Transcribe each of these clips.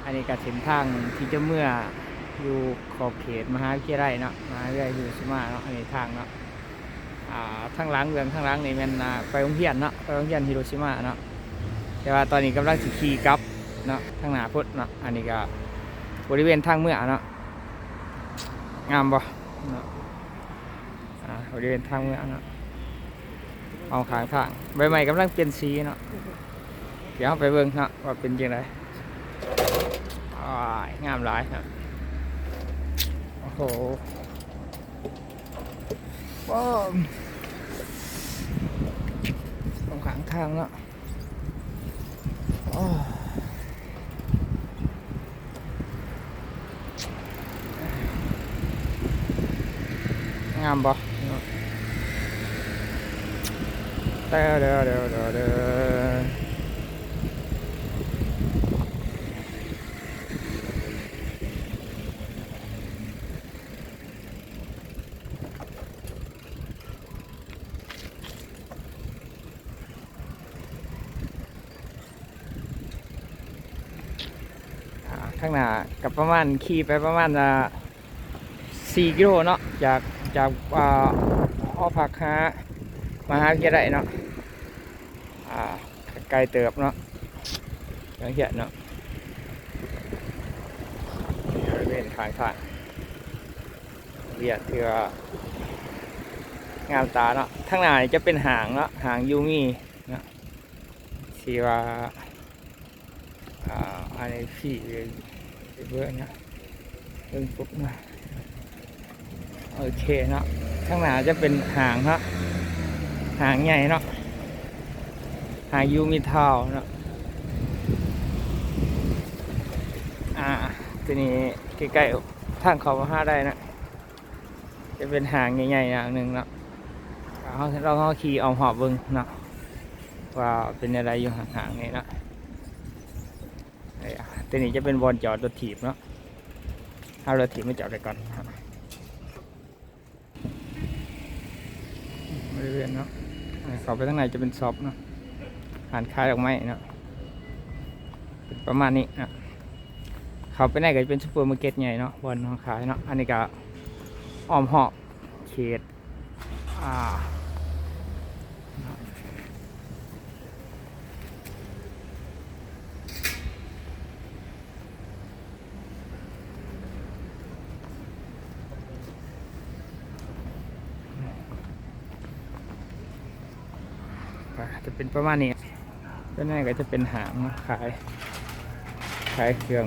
ອັນນີ້ກໍເສັ້ນທາງທີ່ຈະເມືອຢູ່ຂອບເຂດມະຫາວິທະຍາໄລເນາະ ມະຫາວິທະຍາໄລຮິໂຣຊິມາເນາະ. ອັນນີ້ທາງເນາະ ອ່າ ທາງຫຼັງ ເບື້ອງທາງຫຼັງນີ້ແມ່ນ ອ່າ ໄປໂຮງຮຽນເນາະ ໄປໂຮງຮຽນຮິໂຣຊິມາເນາະ. ແຕ່ວ່າຕອນນີ້ກຳລັງຊິຂີ່ກັບເນາະ ທາງໜ້າພຸ້ນເນາະ. ອັນນີ້ກໍບໍລິເວນທາງເມືອເນາະ ງາມບໍ່ເນາະ. ອ່າ ບໍລິເວນທາງເມືອເນາະ ເອົາຂ້າງທາງ ໃບໄມ້ກຳລັງປ່ຽນສີເນາະ. ດຽວເຮົາໄປເບິ່ງເນາະວ່າເປັນຈັ່ງໃດ. ໂອ້ຍ ງາມຫຼາຍເນາະ. ໂອ້ໂຫ ວ້າວ ເອົາຂ້າງທາງເນາະ. ໂອ້ ງາມບໍ່ເນາະ. ແຕ່ເດີ ເດີ ເດີ ເດີ. ອ່າ ທາງໜ້າກໍປະມານ ຂີ່ໄປປະມານ ອ່າ ສີ່ກິໂລເນາະ ຈາກ ຈາກ ອ່າ ຫໍພັກຫາມະຫາວິທະຍາໄລເນາະ. ອ່າ ໄກເຕີບເນາະ ໂຮງຮຽນເນາະ. ບໍລິເວນຂ້າງທາງ ເວຍ ຖືວ່າງາມຕາເນາະ. ທາງໜ້ານີ້ຈະເປັນຫ້າງເນາະ ຫ້າງຢູມີ ເນາະ ທີ່ວ່າ ອ່າ ອັນນີ້ ເບິ່ງນະ ເບິ່ງປຸບນະ. ໂອເຄເນາະ ທາງໜ້າຈະເປັນຫ້າງເນາະ ຫ້າງໃຫຍ່ເນາະ ຫ້າງຢູມີທາວເນາະ. ອ່າ ຕົວນີ້ໃກ້ໆທາງເຂົ້າມະຫາໄລເນາະ. ຈະເປັນຫ້າງໃຫຍ່ໆຫ້າງໜຶ່ງເນາະ. ເຮົາ ລອງເຮົາຂີ່ອ້ອມຮອບເບິ່ງເນາະ ວ່າເປັນແນວໃດຢູ່ຫ້າງນີ້ເນາະ. ເອີ ຕົວນີ້ຈະເປັນບ່ອນຈອດລົດຖີບເນາະ ເອົາລົດຖີບມາຈອດໄວ້ກ່ອນ. ບໍລິເວນເນາະ ເຂົ້າໄປທາງໃນຈະເປັນຊັອບເນາະ ຮ້ານຂາຍດອກໄມ້ເນາະ ເປັນປະມານນີ້ເນາະ. ເຂົ້າໄປໃນກໍຈະເປັນຊຸບເປີມາເກັດໃຫຍ່ເນາະ ບ່ອນຂາຍເນາະ. ອັນນີ້ກໍອ້ອມຮອບເຂດ ອ່າ ກໍຈະເປັນປະມານນີ້ ສ່ວນໃຫຍ່ກໍຈະເປັນຫ້າງເນາະ ຂາຍ ຂາຍເຄື່ອງ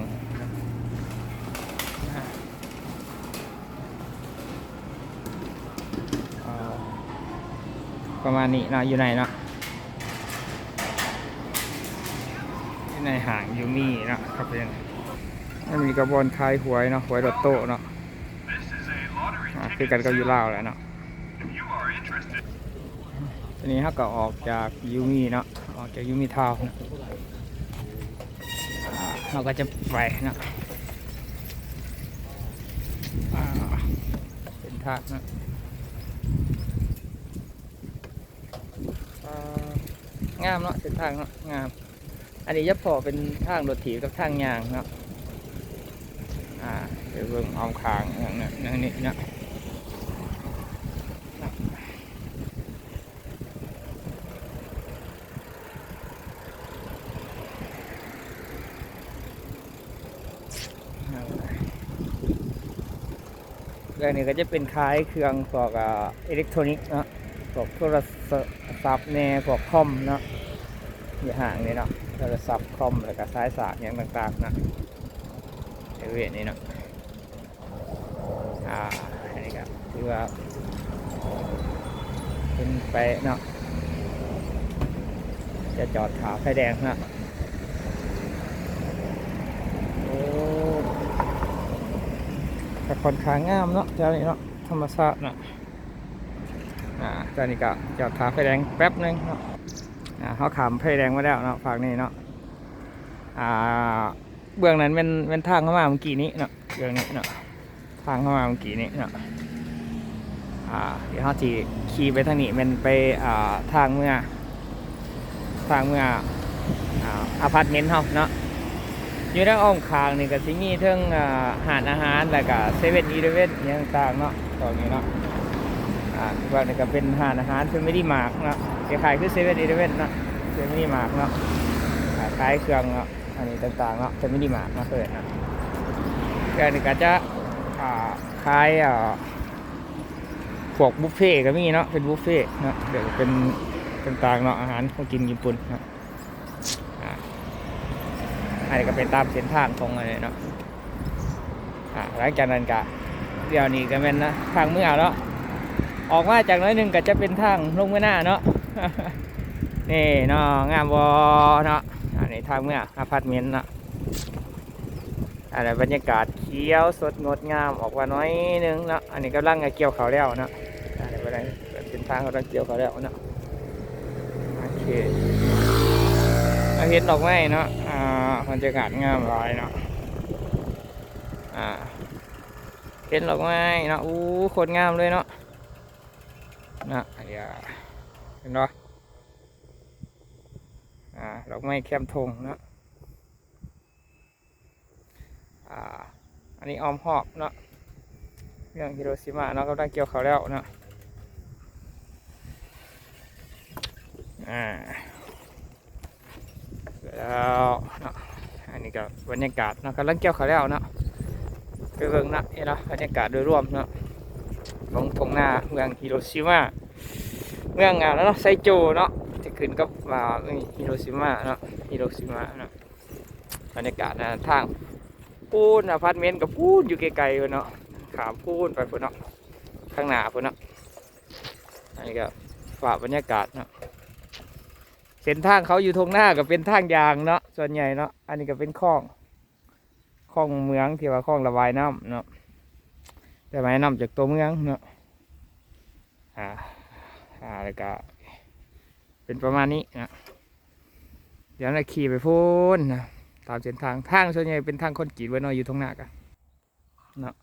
ອ່າ ປະມານນີ້ເນາະ ຢູ່ໃນເນາະ ຢູ່ໃນຫ້າງຢູມີເນາະ. ເຂົ້າໄປ ອັນນີ້ກໍບ່ອນຂາຍຫວຍເນາະ ຫວຍລອດໂຕ້ເນາະ ອ່າ ຄືກັນກັບຢູ່ລາວແຫຼະເນາະ. ທີນີ້ເຮົາກໍອອກຈາກຢູມີເນາະ ອອກຈາກຢູມີທາວນ໌ເນາະ ເຮົາກໍຈະໄປເນາະ ອ່າ ເປັນທາງເນາະ ອ່າ ງາມເນາະ ເສັ້ນທາງເນາະ ງາມ. ອັນນີ້ຈະພໍ້ເປັນທາງລົດຖີບກັບທາງຍ່າງເນາະ ອ່າ ໄປເບິ່ງອ້ອມຂ້າງ ຢ່າງນັ້ນ ຢ່າງນີ້ເນາະ. ເລື່ອງນີ້ກໍຈະເປັນຂາຍເຄື່ອງພວກ ອ່າ ເອເລັກໂທນິກເນາະ ພວກໂທລະສັບແດ່ ພວກຄອມເນາະ ຢູ່ຫ້າງນີ້ເນາະ ໂທລະສັບ ຄອມ ແລ້ວກໍສາຍສາກຫຍັງຕ່າງໆເນາະ ໃນເວນນີ້ເນາະ. ອ່າ ອັນນີ້ກໍຖືວ່າເປັນໄປເນາະ ຈະຈອດຖ້າໄຟແດງເນາະ. ໂອ້ ກໍຂ້ອນຂ້າງງາມເນາະ ແຖວນີ້ເນາະ ທຳມະຊາດເນາະ. ອ່າ ຕອນນີ້ກໍຈອດຖ້າໄຟແດງແປັບໜຶ່ງເນາະ. ອ່າ ເຮົາຂ້າມໄຟແດງມາແລ້ວເນາະ ພາກນີ້ເນາະ. ອ່າ ເບື້ອງນັ້ນແມ່ນ ແມ່ນທາງເຮົາມາເມື່ອກີ້ນີ້ເນາະ ເບື້ອງນີ້ເນາະ ທາງເຮົາມາເມື່ອກີ້ນີ້ເນາະ. ອ່າ ດຽວເຮົາຊິຂີ່ໄປທາງນີ້ ແມ່ນໄປ ອ່າ ທາງເມືອ ທາງເມືອ ອ່າ ອາພາດເມັນເຮົາເນາະ. ຢູ່ໃນອ້ອມຂ້າງນີ້ກໍຊິມີເຖິງ ອ່າ ຮ້ານອາຫານ ແລ້ວກໍເຊເວັນອີເລເວັນ ອີ່ຫຍັງຕ່າງໆເນາະ ຕອນນີ້ເນາະ. ອ່າ ເບື້ອງນີ້ກໍເປັນຮ້ານອາຫານ Family Mart ເນາະ ຄ້າຍໆຄືເຊເວັນອີເລເວັນເນາະ Family Mart ເນາະ. ອ່າ ຂາຍເຄື່ອງເນາະ ອັນນີ້ຕ່າງໆເນາະ Family Mart ເນາະ ເພິ່ນເນາະ. ເຄື່ອງນີ້ກໍຈະ ອ່າ ຂາຍ ອ່າ ພວກບຸບເຟກໍມີເນາະ ເປັນບຸບເຟເນາະ ແລ້ວກໍເປັນຕ່າງໆເນາະ ອາຫານຂອງກິນຍີ່ປຸ່ນເນາະ. ອ່າ ອັນນີ້ກໍໄປຕາມເສັ້ນທາງຂອງອັນນີ້ເນາະ. ອ່າ ຫຼັງຈາກນັ້ນກະ ດຽວນີ້ກໍແມ່ນນະ ທາງເມືອເນາະ ອອກມາຈາກໜ້ອຍໜຶ່ງກໍຈະເປັນທາງລົງເມືອນາເນາະ. ນີ້ເນາະ ງາມບໍ່ເນາະ ອັນນີ້ທາງເມືອອາພາດເມັນເນາະ. ອັນນີ້ບັນຍາກາດຂຽວສົດງົດງາມອອກມາໜ້ອຍໜຶ່ງເນາະ. ອັນນີ້ກຳລັງກ່ຽວເຂົ້າແລ້ວເນາະ ອັນນີ້ເປັນເສັ້ນທາງກຳລັງກ່ຽວເຂົ້າແລ້ວເນາະ. ໂອເຄ ມາເຫັນດອກໄມ້ເນາະ ອ່າ ບັນຍາກາດງາມຫຼາຍເນາະ. ອ່າ ເຫັນດອກໄມ້ເນາະ ໂອ້ ໂຄດງາມເລີຍເນາະ ເນາະ ເຫັນບໍ່ ອ່າ ດອກໄມ້ແຄມທົ່ງເນາະ. ອ່າ ອັນນີ້ອ້ອມຮອບເນາະ ເມືອງຮິໂຣຊິມະເນາະ ກຳລັງກ່ຽວເຂົ້າແລ້ວເນາະ. ອ່າ ແລ້ວເນາະ ອັນນີ້ກໍບັນຍາກາດເນາະ ກຳລັງກ່ຽວເຂົ້າແລ້ວເນາະ. ໄປເບິ່ງເນາະ ເຫັນເນາະ ບັນຍາກາດໂດຍລວມເນາະ ຂອງທົ່ງນາເມືອງຮິໂຣຊິມະ ເມືອງ ອ່າ ເນາະ ໄຊໂຈເນາະ ທີ່ຂຶ້ນກັບ ອ່າ ຮິໂຣຊິມະເນາະ ຮິໂຣຊິມະເນາະ. ບັນຍາກາດນະ ທາງພຸ້ນ ອາພາດເມັນກໍພຸ້ນ ຢູ່ໄກໆພຸ້ນເນາະ ຂ້າມພຸ້ນໄປພຸ້ນເນາະ ທາງໜ້າພຸ້ນເນາະ. ອັນນີ້ກໍພາບບັນຍາກາດເນາະ ເສັ້ນທາງເຂົາຢູ່ທົ່ງນາກໍເປັນທາງຢາງເນາະ ສ່ວນໃຫຍ່ເນາະ. ອັນນີ້ກໍເປັນຄອງ ຄອງເມືອງ ທີ່ວ່າຄອງລະບາຍນ້ຳເນາະ ລະບາຍນ້ຳຈາກຕົວເມືອງເນາະ. ອ່າ ອ່າ ແລ້ວກໍເປັນປະມານນີ້ນະ. ດຽວເຮົາຂີ່ໄປພຸ້ນນະ ຕາມເສັ້ນທາງ ທາງສ່ວນໃຫຍ່ເປັນທາງຄອນກຣີດເບິດເນາະ ຢູ່ທົ່ງນາກະເນາະ.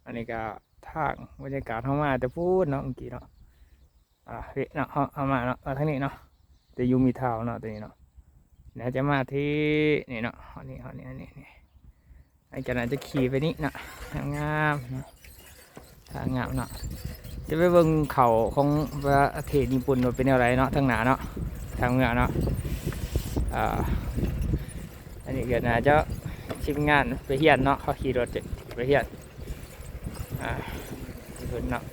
ອັນນີ້ກະທາງບັນຍາກາດເຮົາມາແຕ່ພຸ້ນເນາະ ເມື່ອກີ້ເນາະ. ອ່າ ເຮົາ ເຮົາມາເນາະ ມາທາງນີ້ເນາະ ແຕ່ຢູ່ມີທາວເນາະ ຕົວນີ້ເນາະ. ແລ້ວຈະມາທີ່ນີ້ເນາະ ຮອດນີ້ ຮອດນີ້ ອັນນີ້ ນີ້ ຫຼັງຈາກນັ້ນຈະຂີ່ໄປນີ້ເນາະ ງາມໆເນາະ ທາງງາມເນາະ. ຈະໄປເບິ່ງເຂົາຂອງປະເທດຍີ່ປຸ່ນວ່າເປັນແນວໃດເນາະ ທາງໜ້າເນາະ ທາງເມືອງເນາະ. ອ່າ ອັນນີ້ກໍໜ້າຈະທີມງານໄປຮຽນເນາະ ເຂົາຂີ່ລົດໄປຮຽນ. ອ່າ ເພິ່ນເນາະ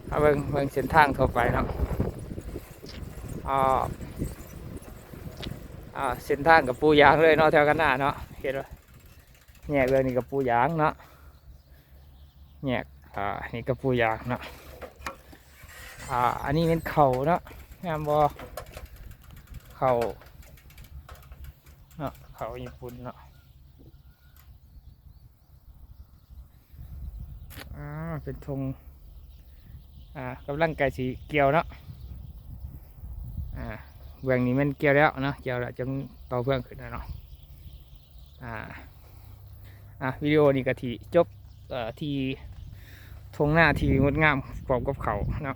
ເຮົາເບິ່ງ ເບິ່ງເສັ້ນທາງທົ່ວໄປເນາະ. ອ່າ ອ່າ ເສັ້ນທາງກໍປູຢາງເລີຍເນາະ ແຖວຂ້າງໜ້າເນາະ ເຫັນບໍ່? ແຍກເບື້ອງນີ້ກໍປູຢາງເນາະ ແຍກ ອ່າ ນີ້ກໍປູຢາງເນາະ. ອ່າ ອັນນີ້ແມ່ນເຂົ້າເນາະ ງາມບໍ່? ເຂົ້າເນາະ ເຂົ້າຍີ່ປຸ່ນເນາະ. ອ່າ ເປັນທົ່ງ ອ່າ ກຳລັງໃກ້ຊິກ່ຽວເນາະ. ອ່າ ເບື້ອງນີ້ແມ່ນກ່ຽວແລ້ວເນາະ ກ່ຽວແລ້ວຈຶ່ງຕໍ່ເຟືອງຂຶ້ນນະເນາະ. ອ່າ ອ່າ ວິດີໂອນີ້ກໍທີ່ຈົບ ເອີ ທີ່ທົ່ງນາທີ່ງົດງາມພ້ອມກັບເຂົ້າເນາະ.